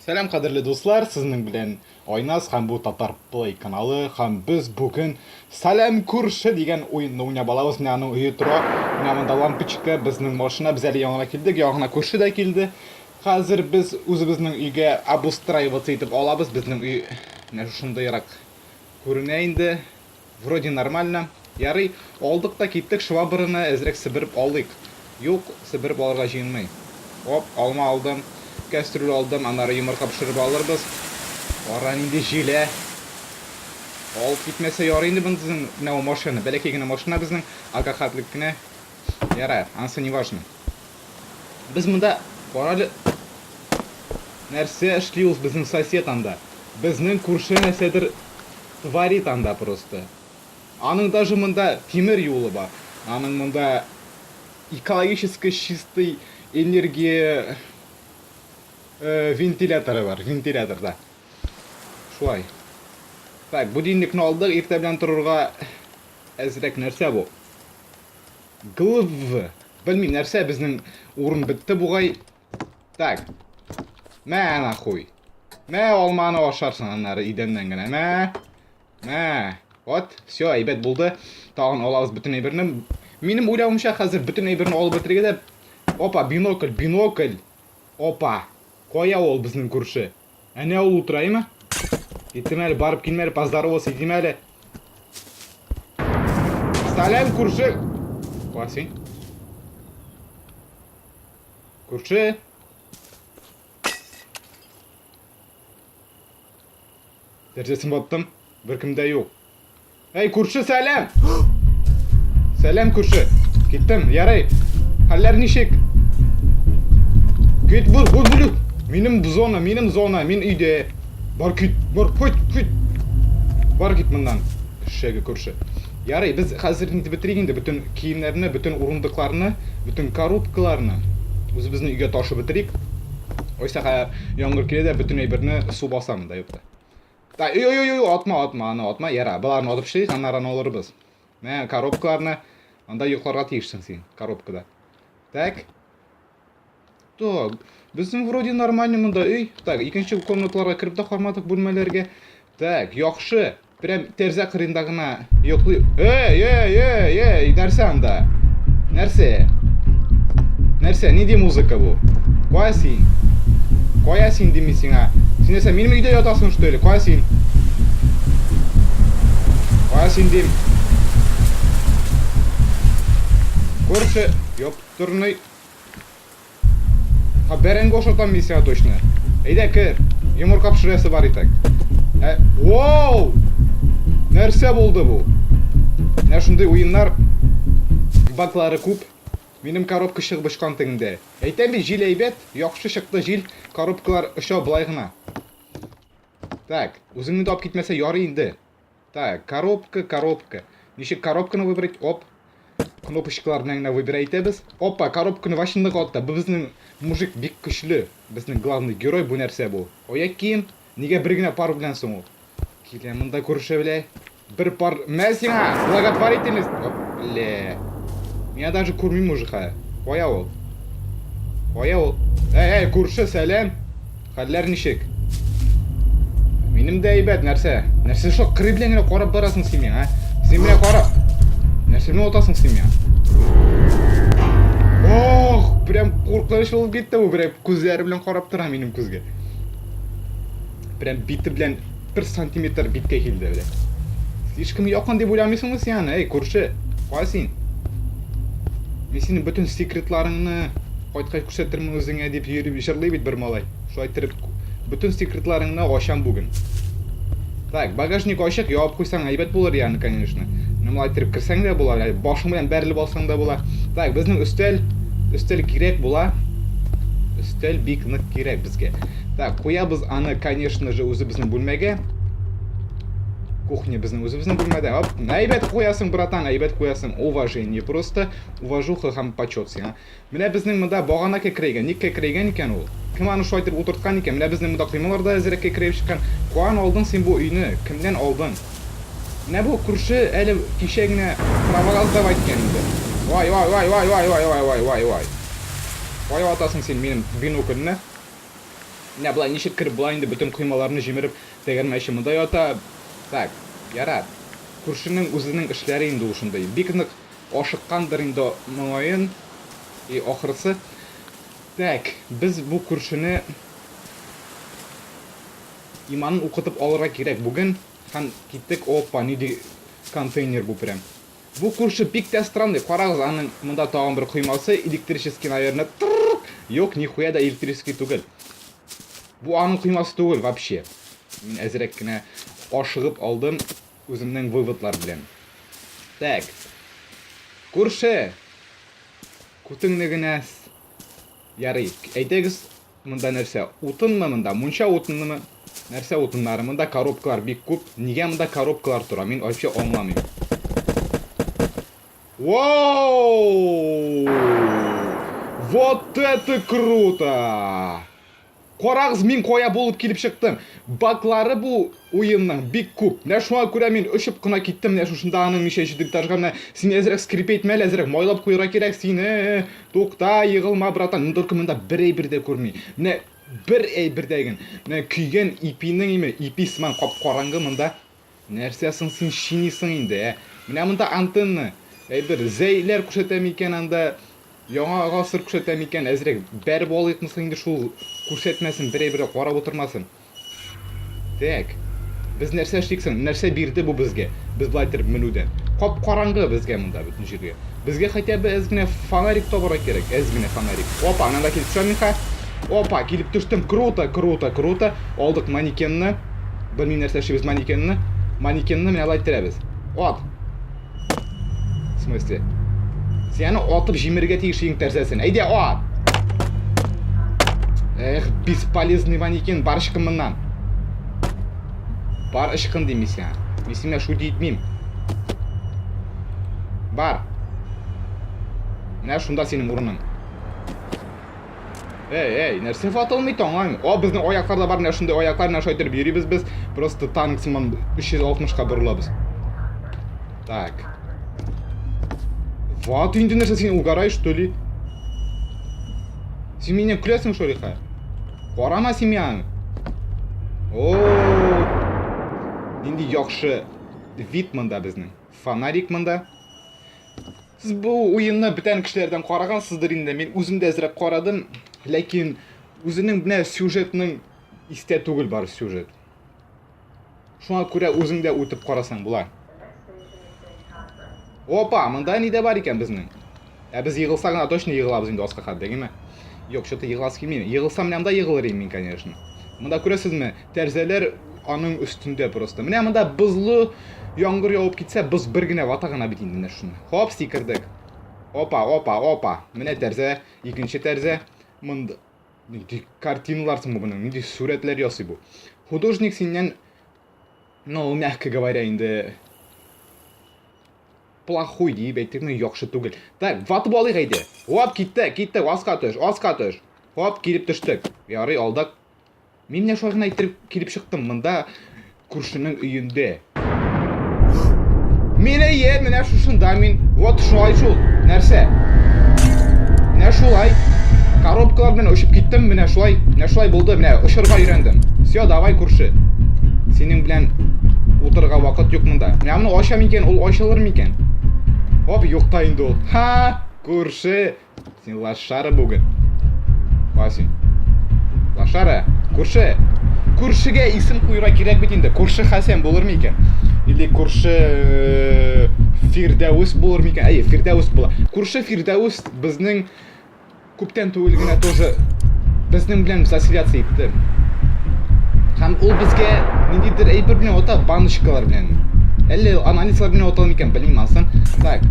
Сәлам кадерле дуслар, сезнең белән Айназ һәм бу Татар Play каналы һәм без бүген Сәлам күрше дигән уенны уйнап алабыз. Менә аның өе тора. Менә монда лампочка, безнең машина, без әле яңа килдек, яңа күрше дә килде. Хәзер без үзебезнең өйгә обустраиваться итеп алабыз. Безнең өй менә шушындыйрак күренә инде. Вроде нормально. Ярый, алдык та киттек, швабраны әзрәк себереп алыйк. Юк, себереп алырга җыенмый. Оп, алма алдым, кәстрүл алдым, аннары йомырка пешереп алырбыз. Кара нинди җил, ә! Алып китмәсә ярый инде безнең менә ул машина. Бәләкәй генә машина безнең, ага хәтлек кенә. Ярар, анысы не важно. Без монда, карале, нәрсә эшли ул безнең сосед анда? Безнең күрше нәрсәдер творит анда просто. Аның даже монда тимер юлы бар. Аның монда экологически чистый энергия э, вентиляторы бар, вентилятор да. Шулай. Так, будильникны алдык, иртә белән торырга әзрәк нәрсә бу? Глв. Белмим, нәрсә безнең урын бетте бугай. Так. Мә нахуй. Мә алманы ашарсың аннары идәннән генә. Мә. Мә. Вот, все, әйбәт булды. Тагын алабыз бөтен әйберне. Минем уйлавымча, хәзер бөтен әйберне алып бетерергә дә. Опа, бинокль, бинокль. Опа. Кая ул безнең күрше? Әнә ул утыра, әйме? Киттем әле, барып килмә әле, поздоровался итим әле. Сәлам, күрше. Кая син? Күрше. Тәрәзәсен баттым. Беркем дә юк. Әй, күрше, сәлам! Сәлам, күрше. Киттем, ярый. Хәлләр ничек? Кит, бу, бу, бу. Минем зона, минем зона, мин өйдә. Бар кит, бар, кит, кит. Бар кит моннан. Эшчәге күрше. Ярый, без хәзер инде бетерик инде бөтен киемнәрне, бөтен урындыкларны, бөтен коробкаларны. Үзебезнең өйгә ташып бетерик. Ойса яңгыр килә дә бөтен әйберне су баса монда, юкта. Та, ой, ой, ой, атма, атма, аны атма, яра. Боларны атып эшлик, аннары аны алырбыз. Мә, коробкаларны анда йокларга тиешсең син, коробкада. Так. Так, безнең вроде нормальный монда өй. Так, икенче комнаталарга кереп тә кармадык бүлмәләргә. Так, яхшы. Прям тәрзә кырында гына йоклый. Эй, эй, эй, эй, нәрсә анда? Нәрсә? Нәрсә, нинди музыка бу? Кая син? Кая син дим мин сиңа? Син нәрсә, минем өйдә ятасың, что ли? Кая син? Кая син дим? Күрше, ёптырный. Ха, бәрәңге ашатам мин сиңа точно. Әйдә, кер. Йомырка пешерәсе бар итәк. Ә, вау! Нәрсә булды бу? Менә шундый уеннар баглары күп. Минем коробка чыгып очкан тегендә. Әйтәм бит, җил әйбәт, яхшы чыкты җил, коробкалар оча болай гына. Так, үзеңне дә алып китмәсә ярый инде. Так, коробка, коробка. Ничек коробканы выбрать? Оп. Кнопочкалар белән генә выбирать итәбез. Опа, коробканы вообще нык атты. Бу безнең мужик бик көчле. Безнең главный герой бу нәрсә бу? Аяк кием. Нигә бер генә пар белән соң ул? Килә монда күрше белә. Бер пар... Мә сиңа! Благотворительность! Оп, бля. Меня даже күрмим уже хәзер. Кая ул? Кая ул? Әй, әй, күрше, сәлам! Хәлләр ничек? Минем дә әйбәт, нәрсә? Нәрсә шул кырый белән генә карап барасың син миңа, а? Син менә кара. Нәрсә белән атасың син миңа? Ох, прям куркыныч булып китте бу, прям күзләре белән карап тора минем күзгә. Прям бите белән бер сантиметр биткә килде, бля. Слишком якын дип уйламыйсыңмы син аны? Эй, күрше, кая син? Мин синең бөтен секретларыңны кайткач күрсәтермен үзеңә дип йөри җырлый бит бер малай. Шулай иттереп бөтен секретларыңны ачам бүген. Так, багажник ачык, ябып куйсаң әйбәт булыр ягъни, конечно. Менә болай иттереп керсәң дә була, башың белән бәрелеп алсаң да була. Так, безнең өстәл, өстәл кирәк була. Өстәл бик нык кирәк безгә. Так, куябыз аны, конечно же, үзебезнең бүлмәгә. Кухня безнең үзебезнең бүлмәдә. Оп, әйбәт куясың, братан, әйбәт куясың. Уважение просто. Уважуха һәм почет сиңа. Менә безнең монда багана кәкрәйгән. Ник кәкрәйгән икән ул? Кем аны шулай итеп утырткан икән? Менә безнең монда коймалар да әзрәк кәкрәеп чыккан. Каян алдың син бу өйне? Кемнән алдың? Менә бу күрше әле кичә генә права сдавать иткән инде. Вай, вай, вай, вай, вай, вай, вай, вай, вай, вай. Кая атасың син минем бинокльне? Менә болай ничек кереп була инде бөтен коймаларны җимереп, тәгәрмәче монда ята. Так, ярар. Күршенең үзенең эшләре инде ул шундый. Бик нык ашыккандыр инде моңаен. И ахрысы. Так, без бу күршене иманын укытып алырга кирәк бүген. Һәм киттек. Опа, нинди контейнер бу прям. Бу күрше бик тә странный. Карагыз, аның монда тагын бер коймасы, электрический, наверное. Трррр. Юк, нихуя да электрический түгел. Бу аның коймасы түгел вообще. Мин әзрәк кенә ашыгып алдым үземнең выводлар белән. Так. Күрше! Күтеңне генә ярый. Әйтегез, монда нәрсә? Утынмы монда? Мунча утынымы? Нәрсә утыннары? Монда коробкалар бик күп. Нигә монда коробкалар тора? Мин вообще аңламыйм. Вау! Вот это круто! Карагыз, мин кая булып килеп чыктым. Баглары бу уенның бик күп. Менә шуңа күрә мин очып кына киттем. Менә шушында аның ничәнче этажга менә син әзрәк скрипеть итмә әле, әзрәк майлап куярга кирәк сине. Тукта, егылма, братан. Мин только монда бер әйбер дә күрми. Менә бер әйбер дә ген. Менә көйгән ипинең име, ипи сыман кап-караңгы монда. Нәрсә соң син чинисың инде, ә? Менә монда антенна. Әйбер, зәйләр күрсәтә микән анда? Яңа гасыр күрсәтә микән? Әзрәк бәреп алыйкмы соң инде шул күрсәтмәсен, бер әйбергә карап утырмасын. Так. Без нәрсә эшлик соң? Нәрсә бирде бу безгә? Без болай итеп менүдән. Кап-караңгы безгә монда бөтен җиргә. Безгә хотя бы әз генә фонарик табарга кирәк. Әз генә фонарик. Опа, ананда килеп төшәм мин ха. Опа, килеп төштем. Круто, круто, круто. Алдык манекенны. Белмим нәрсә эшлибез манекенны. Манекенны менә алай иттерәбез. Ат. В смысле? Син аны атып җимерергә тиеш иң тәрзәсен. Әйдә, ат! Эх, бесполезный манекен, бар ычкын моннан. Бар ычкын дим мин сиңа. Мин сиңа шутить итмим. Бар. Менә шунда синең урының. Эй, эй, нәрсә ватылмый таңлаймын. О, безнең аяклар да бар, менә шундый аяклар, менә шулай итеп йөрибез без. Просто танк сыман 360-ка борылабыз. Так. Вот инде нәрсә син угораешь, что ли? Син миннән көләсең, что ли, ха? Карама син миңа. О, нинди яхшы вид монда безнең. Фонарик монда. Сез бу уенны бүтән кешеләрдән карагансыздыр инде. Мин үзем дә әзрәк карадым, ләкин үзенең менә сюжетның истә түгел бар сюжет. Шуңа күрә үзең дә үтеп карасаң була. Опа, монда ни дә бар икән безнең? Ә без егылсак гына точно егылабыз инде аска хәтле, димме? Юк, что-то егыласы килми. Егылсам, менә монда егылыр идем мин, конечно. Монда күрәсезме, тәрзәләр аның өстендә просто. Менә монда бозлы яңгыр явып китсә, боз бер генә вата гына бит инде менә шуны. Хоп, сикердек. Опа, опа, опа. Менә тәрзә, икенче тәрзә. Монда нинди картиналар соң бу моның, нинди сурәтләр ясый бу. Художник синнән, ну, мягко говоря, инде плохой диеп әйтергә яхшы түгел. Так, ватып алыйк әйдә. Хоп, китте, китте, аска төш, аска төш. Хоп, килеп төштек. Ярый, алдык. Мин менә шулай гына иттереп килеп чыктым монда күршенең өендә. Мин әйе, менә шушында мин. Вот шулай шул. Нәрсә? Менә шулай. Коробкалар белән очып киттем, менә шулай, менә шулай булды, менә очырга өйрәндем. Все, давай, күрше. Синең белән утырырга вакыт юк монда. Менә моны ачам икән, ул ачылыр микән? Оп, юк та инде ул. Ха, күрше. Син лошара бүген. Кая син? Лошара, күрше. Күршегә исем куярга кирәк бит инде. Күрше Хәсән булыр микән? Или күрше э, Фирдәвес булыр микән? Әйе, Фирдәвес була. Күрше Фирдәвес безнең күптән түгел генә тоже безнең белән заселяться итте. Һәм ул безгә ниндидер әйбер белән ата, баночкалар белән. Әллә анализлар белән ата микән, белмим анысын. Так.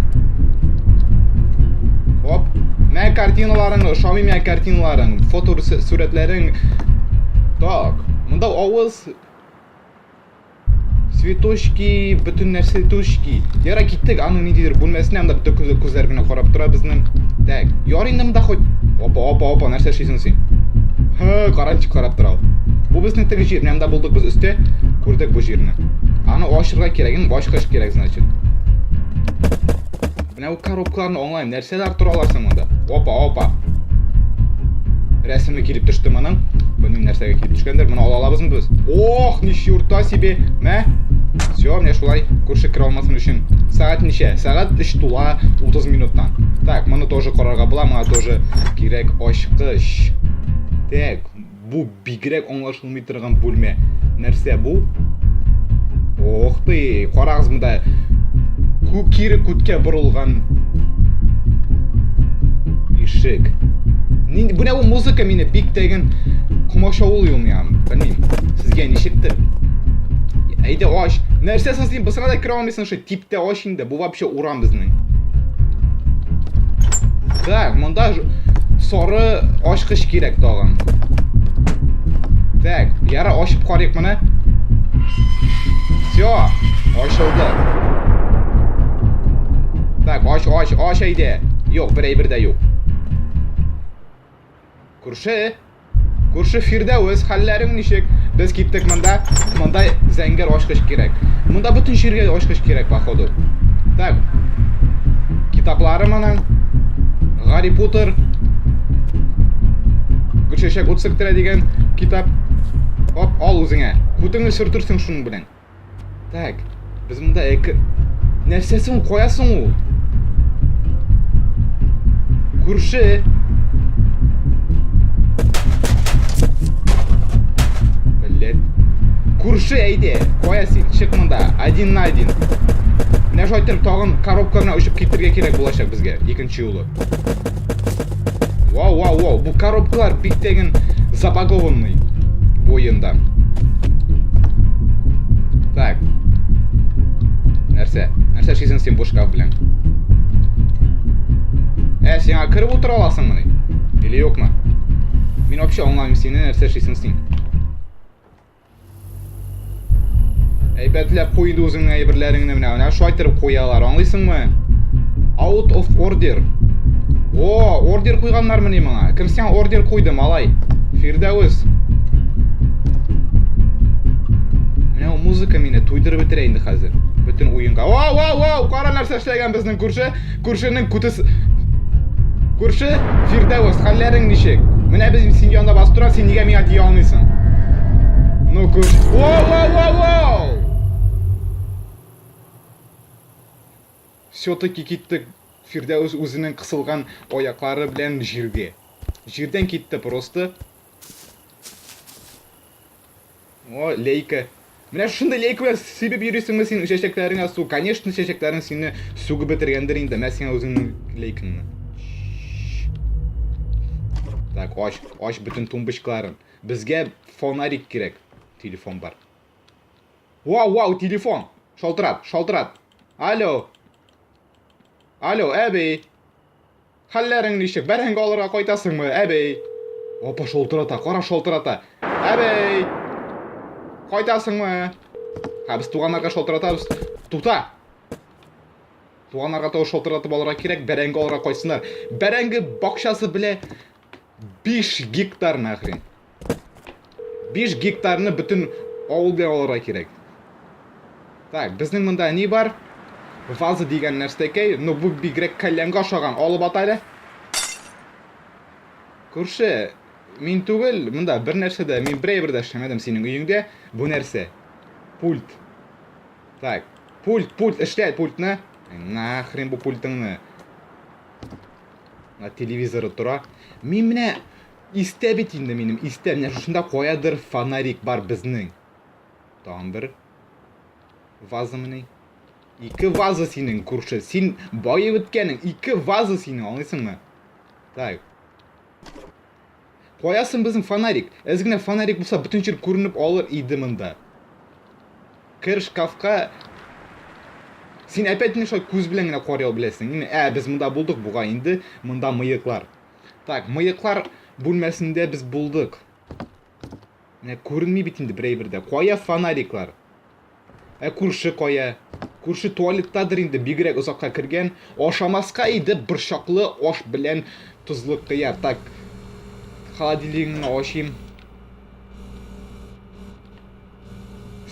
Оп. Мә картиналарың, ошамый мә картиналарың, фото сурәтләрең. Так. Монда авыз Цветочки, бөтен нәрсә точки. Яра киттек, аның ниндидер бүлмәсенә, анда бөтен күз, күзләр генә карап тора безнең. Так, яр инде монда хоть. Опа, опа, опа, нәрсә эшлисең син? Һы, кара ничек карап тора ул. Бу безнең теге җир, менә монда булдык без өстә, күрдек бу җирне. Аны ачырга кирәк, инде ачкыч кирәк, значит. Менә бу коробкаларны аңлайм, нәрсәләр торалар соң монда? Опа, опа. Рәсеме килеп төште моның. Белмим нәрсә. нәрсәгә килеп төшкәндер. Моны ала алабызмы без? Ох, ничерта себе. Мә. Все, менә шулай күрше керә алмасын өчен. Сәгать ничә? Сәгать 3 тула 30 минуттан. Так, моны тоже карарга була, моңа тоже кирәк ачкыч. Так, бу бигрәк аңлашылмый торган бүлмә. Нәрсә бу? Ох ты, карагыз монда. Күк кире күткә борылган ишек. Нинди бу бу музыка мине бик тәген комачаулый ул миңа. Белмим. Сезгә ничектер? Әйдә ач. Нәрсә соң син бысына да керә алмыйсың шул типтә ач инде. Бу вообще урам безнең. Так, монда сары ачкыч кирәк тагын. Так, яра ачып карыйк моны. Все, ачылды. Так, ач, ач, ач әйдә. Юк, бер әйбер дә юк. Күрше, күрше Фирдәвес, хәлләрең ничек? Без киттек монда. Монда зәңгәр ачкыч кирәк. Монда бөтен җиргә ачкыч кирәк, походу. Так. Китаплары моның. Гарри Поттер. Гөлчәчәк ут сыктерә дигән китап. Оп, ал үзеңә. Күтеңне сөртерсең шуның белән. Так, без монда эк... Нәрсәсе ул, кая соң ул? Күрше. Блять. Күрше, әйдә, кая син? Чык монда, один на один. Менә шулай итеп тагын коробка белән очып китергә кирәк булачак безгә, икенче юлы. Вау, вау, вау, бу коробкалар бик тәген забагованный бу уенда. Так. Нәрсә? Нәрсә эшлисең син бу шкаф белән? Ә, сиңа кереп утыра аласыңмыни? Или юкмы? Мин вообще аңламыйм сине, нәрсә эшлисең син? Әйбәтләп куй инде үзеңнең әйберләреңне менә. Менә шулай итеп куялар, аңлыйсыңмы? Out of order. О, ордер куйганнар мени моңа. Кем сиңа ордер куйды, малай? Фирдәвес. Менә ул музыка мине туйдырып бетерә инде хәзер. Бөтен уенга. Вау, вау, вау, кара нәрсә эшләгән безнең күрше. Күршенең күтес Күрше, Фирдәвес, хәлләрең ничек? Менә без син янында басып торам, син нигә миңа тия алмыйсың? Ну, күрш. Воу, воу, воу, воу! Все-таки киттек. Фирдәвес үзенең кысылган аяклары белән җиргә. Җирдән китте просто. О, лейка. Менә шушындый лейка белән сибеп йөрисеңме син чәчәкләреңә су? Конечно, чәчәкләрең сине сүгеп бетергәндер инде. Мә сиңа үзеңнең лейкаңны. Так, ач, ач бөтен тумбочкаларын. Безгә фонарик кирәк. Телефон бар. Вау, вау, телефон. Шалтырат, шалтырат. Алло. Алло, әби. Хәлләрең ничек? Бәрәңге алырга кайтасыңмы, әбей? Опа, шалтырата, кара шалтырата. Әбей! Кайтасыңмы? Ха, без туганнарга шалтыратабыз. Тукта! Туганнарга тавыш шалтыратып алырга кирәк, бәрәңге алырга кайтсыннар. Бәрәңге бакчасы белә 5 гектар нахрен. 5 гектарны бөтен авыл белән алырга кирәк. Так, безнең монда ни бар? Ваза дигән нәрсәкәй, но бу бигрәк кальянга ошаган. Алып ат әле. Күрше, мин түгел, монда бер нәрсә дә, мин бер әйбер дә эшләмәдем синең өеңдә. Бу нәрсә? Пульт. Так, пульт, пульт, эшлә пультны. Нахрен бу пультыңны. Менә телевизоры тора. Мин менә истә бит инде минем, истә. Менә шушында каядыр фонарик бар безнең. Тагын бер ваза мени. Ике ваза синең, күрше. Син баеп беткәнең. Ике ваза синең, аңлыйсыңмы? Так. Каясын безнең фонарик? Әз генә фонарик булса, бөтен җир күренеп алыр иде монда. Кер шкафка Син опять менә шулай күз белән генә карый беләсең. Инде, ә, без монда булдык бугай инде, монда мыеклар. Так, мыеклар бүлмәсендә без булдык. Менә күренми бит инде бер әйбер дә. Кая фонариклар? Ә күрше кая? Күрше туалеттадыр инде, бигрәк озакка кергән. Ашамаска иде борчаклы аш белән тозлы кыяр. Так, холодильнигыңны ачыйм.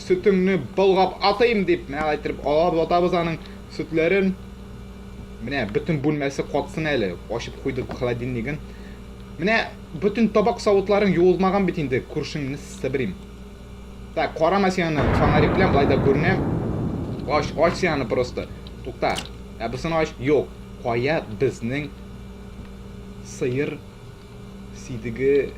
Сөтеңне болгап атыйм дип, менә әйттереп алабыз, атабыз аның сөтләрен. Менә бөтен бүлмәсе катсын әле. Ачып куйдык холодильнигын. Менә бөтен табак савытларың юылмаган бит инде, күршеңне себерим. Так, карама син аны, фонарик белән былай да күренә. Ач, ач син аны просто. Тукта. Ә бусын ач. Юк. Кая безнең сыер сидеге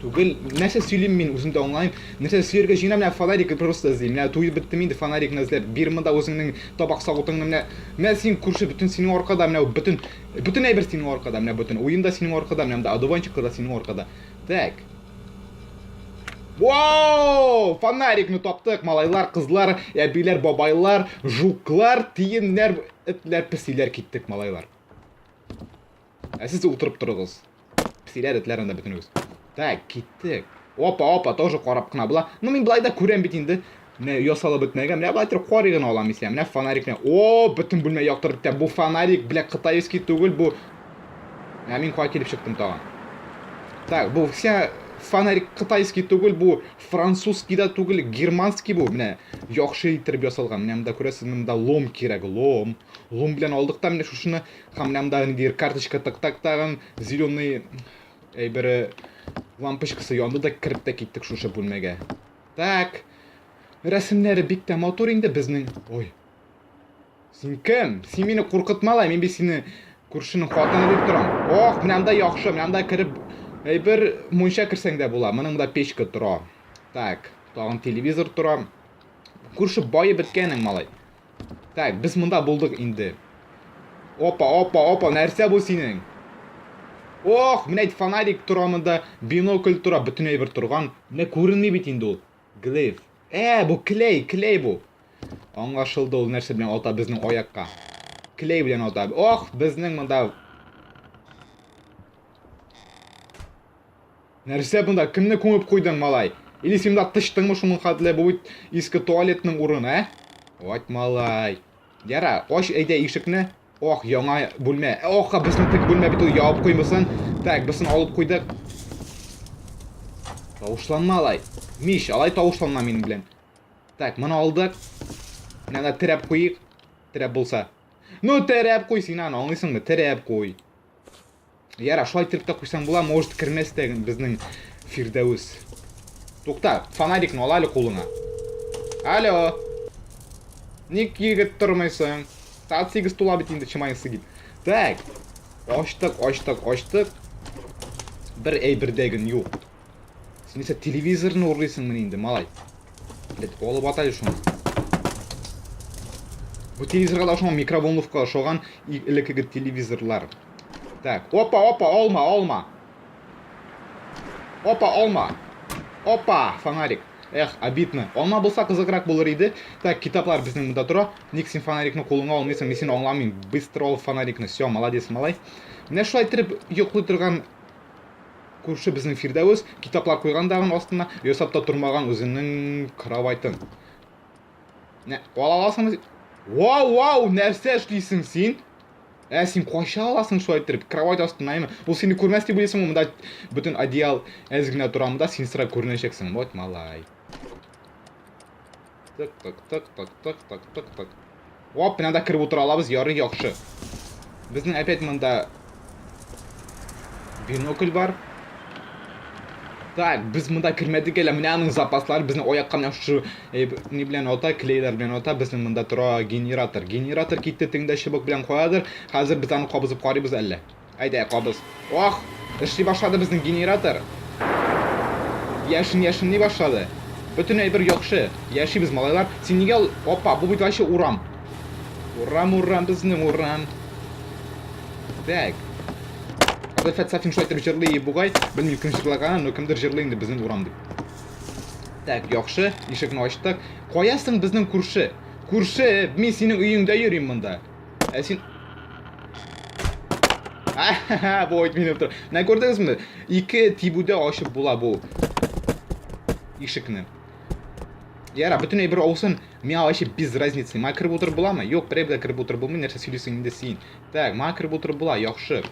түгел. Нәрсә сөйлим мин, үзем дә аңламыйм. Нәрсә сөйләргә җыенам, менә фонарик просто эзлим. Менә туеп беттем инде фонарикны эзләп. Бир монда үзеңнең табак савытыңны менә. Менә син күрше бөтен синең аркада, менә бөтен бөтен әйбер синең аркада, менә бөтен уен да синең аркада, менә монда одуванчик та синең аркада. Так. Вау! Фонарикны таптык, малайлар, кызлар, әбиләр, бабайлар, жуклар, тиеннәр, этләр, песиләр киттек, малайлар. Ә сез утырып торыгыз. Песиләр, этләр анда бөтенегез. Так, киттек. Опа, опа, тоже карап кына була. Ну, мин былай да күрәм бит инде. Менә ясалып бетмәгән. Менә былай торып карый гына алам исә. Менә фонарик белән. О, бөтен бүлмә яктырып китә. Бу фонарик, бля, кытайский түгел, бу. Менә мин кая килеп чыктым тагын. Так, бу вся фонарик кытайский түгел, бу французский да түгел, германский бу. Менә яхшы итеп ясалган. Менә монда күрәсез, монда лом кирәк, лом. Лом белән алдык та менә шушыны. Һәм менә монда ниндидер карточка тыктак тагын, зеленый әйбере лампочкасы янды да кереп тә киттек шушы бүлмәгә. Так. Рәсемнәре бик тә матур инде безнең. Ой. Син кем? Син мине куркытма лай, мин бит сине күршенең хатыны дип торам. Ох, менә анда яхшы, менә анда кереп әйбер мунча керсәң дә була. Моның монда печка тора. Так, тагын телевизор тора. Күрше баеп беткәнең, малай. Так, без монда булдык инде. Опа, опа, опа, нәрсә бу синең? Ох, менә фонарик тора монда, бинокль тора, бөтен әйбер торган. Менә күренми бит инде ул. Глейв. Ә, бу клей, клей бу. Аңлашылды ул нәрсә белән ата безнең аякка. Клей белән ата. Ох, безнең монда Нәрсә монда? Кемне күмеп куйдың, малай? Или син монда тычтыңмы шуның хәтле? Бу бит иске туалетның урыны, ә? Вот малай. Яра, ач әйдә ишекне. Ох, яңа бүлмә. Ох, безнең теге бүлмә бит ул ябып куймасын. Так, бысын алып куйдык. Тавышланма алай. Миш, алай тавышланма минем белән. Так, моны алдык. Менә терәп куйыйк. Терәп булса. Ну, терәп куй син аны, аңлыйсыңмы? Терәп куй. Яра, шулай итеп тә куйсаң була, может кермәс тә безнең Фирдәвес. Тукта, фонарикны ал әле кулыңа. Алло. Ник егет тормыйсың? Сәгать 8 тула бит инде чымайсы дип. Так. Ачтык, ачтык, ачтык. Бер әйбер дә ген юк. Син исә телевизорны урлыйсыңмыни инде, малай? Блядь, алып ат әле шуны. Бу телевизорга да ошаган микроволновка ошаган элеккеге телевизорлар. Так, опа, опа, алма, алма. Опа, алма. Опа, фонарик. Эх, обидно. Алма булса кызыграк булыр иде. Так, китаплар безнең монда тора. Ник син фонарикны кулыңа алмыйсың? Мин сине аңламыйм. Быстро ал фонарикны. Все, молодец, малай. Менә шулай итеп йоклый торган Күрше безнең Фирдәвес китаплар куйган дагын астына, ясап та тормаган үзенең кроватен. Нә, ала аласыңмы? Вау, вау, нәрсә эшлисең син? Ә син кача аласың шулай иттереп, кровать астына әйме? Ул сине күрмәс дип уйлыйсыңмы? Монда бөтен одеял әз генә тора, монда син сира күренәчәксең. Вот малай. Тык, тык, тык, тык, тык, тык, тык, тык. Оп, менә анда кереп утыра алабыз, ярый, яхшы. Безнең опять монда бинокль бар. Так, без монда кермәдек әле. Менә аның запаслары безнең аякка менә шушы ни белән ата, клейлар белән ата. Безнең монда тора генератор. Генератор китте, тегендә чыбык белән куядыр. Хәзер без аны кабызып карыйбыз әллә. Әйдә, кабыз. Ох, эшли башлады безнең генератор. Яшен яшенли башлады. Бөтен әйбер яхшы. Яшибез, малайлар. Син нигә ул... Опа, бу бит вообще урам. Урам, урам, безнең урам. Так. Рәфәт Сафин шулай итеп җырлый бугай. Белмим, кем җырлаганын, но кемдер җырлый инде безнең урам дип. Так, яхшы, ишекне ачтык. Каясың безнең күрше? Күрше, мин синең өеңдә йөрим монда. Ә син Ахаха, бу айт мине тор. Менә күрдегезме? Ике тибүдә ачып була бу ишекне. Яра, бөтен әйбер алсын, миңа вообще без разницы. Миңа кереп утырып буламы? Юк, бер әйбер дә кереп утырып булмый, нәрсә сөйлисең инде син. Так, миңа кереп утырып була, яхшы.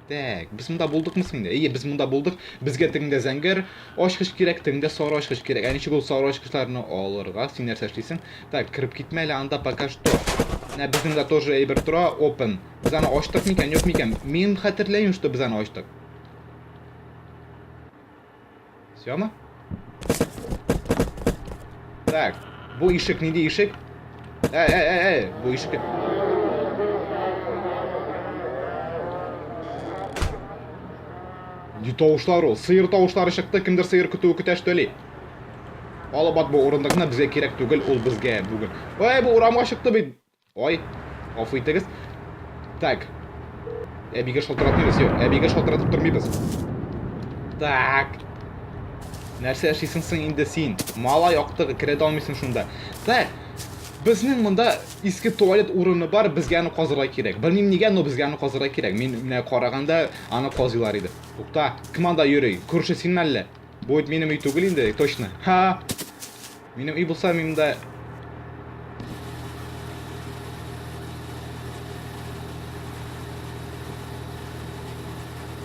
Так, без монда булдыкмы соң инде? Әйе, без монда булдык. Безгә тегендә зәңгәр ачкыч кирәк, тегендә сары ачкыч кирәк. Ә ничек ул сары ачкычларны алырга? Син нәрсә эшлисең? Так, кереп китмә әле анда пока что. Менә безнең дә тоже әйбер тора, open. Без аны ачтык микән, юк микән? Мин хәтерләмим, что без аны ачтык. Всёмы? Так, бу ишек нинди ишек? Әй, әй, әй, әй, бу ишек. Ни тавышлар ул? Сыер тавышлары чыкты, кемдер сыер көтүе көтә что ли? Алып ат бу урындыкны, безгә кирәк түгел, ул безгә бүген. Ой, бу урамга чыкты бит. Ой, гафу итегез. Так. Әбигә шалтыратмыйбыз, юк, әбигә шалтыратып тормыйбыз. Так. Нәрсә эшлисең соң инде син? Малай актыгы керә дә алмыйсың шунда. Так. Безнең монда иске туалет урыны бар, безгә аны казырга кирәк. Белмим нигә, но безгә аны казырга кирәк. Мин менә караганда аны казыйлар иде. Тукта, кем анда йөри? Күрше синме әллә? Бу бит минем өй түгел инде, точно. Ха! Минем өй булса, мин монда...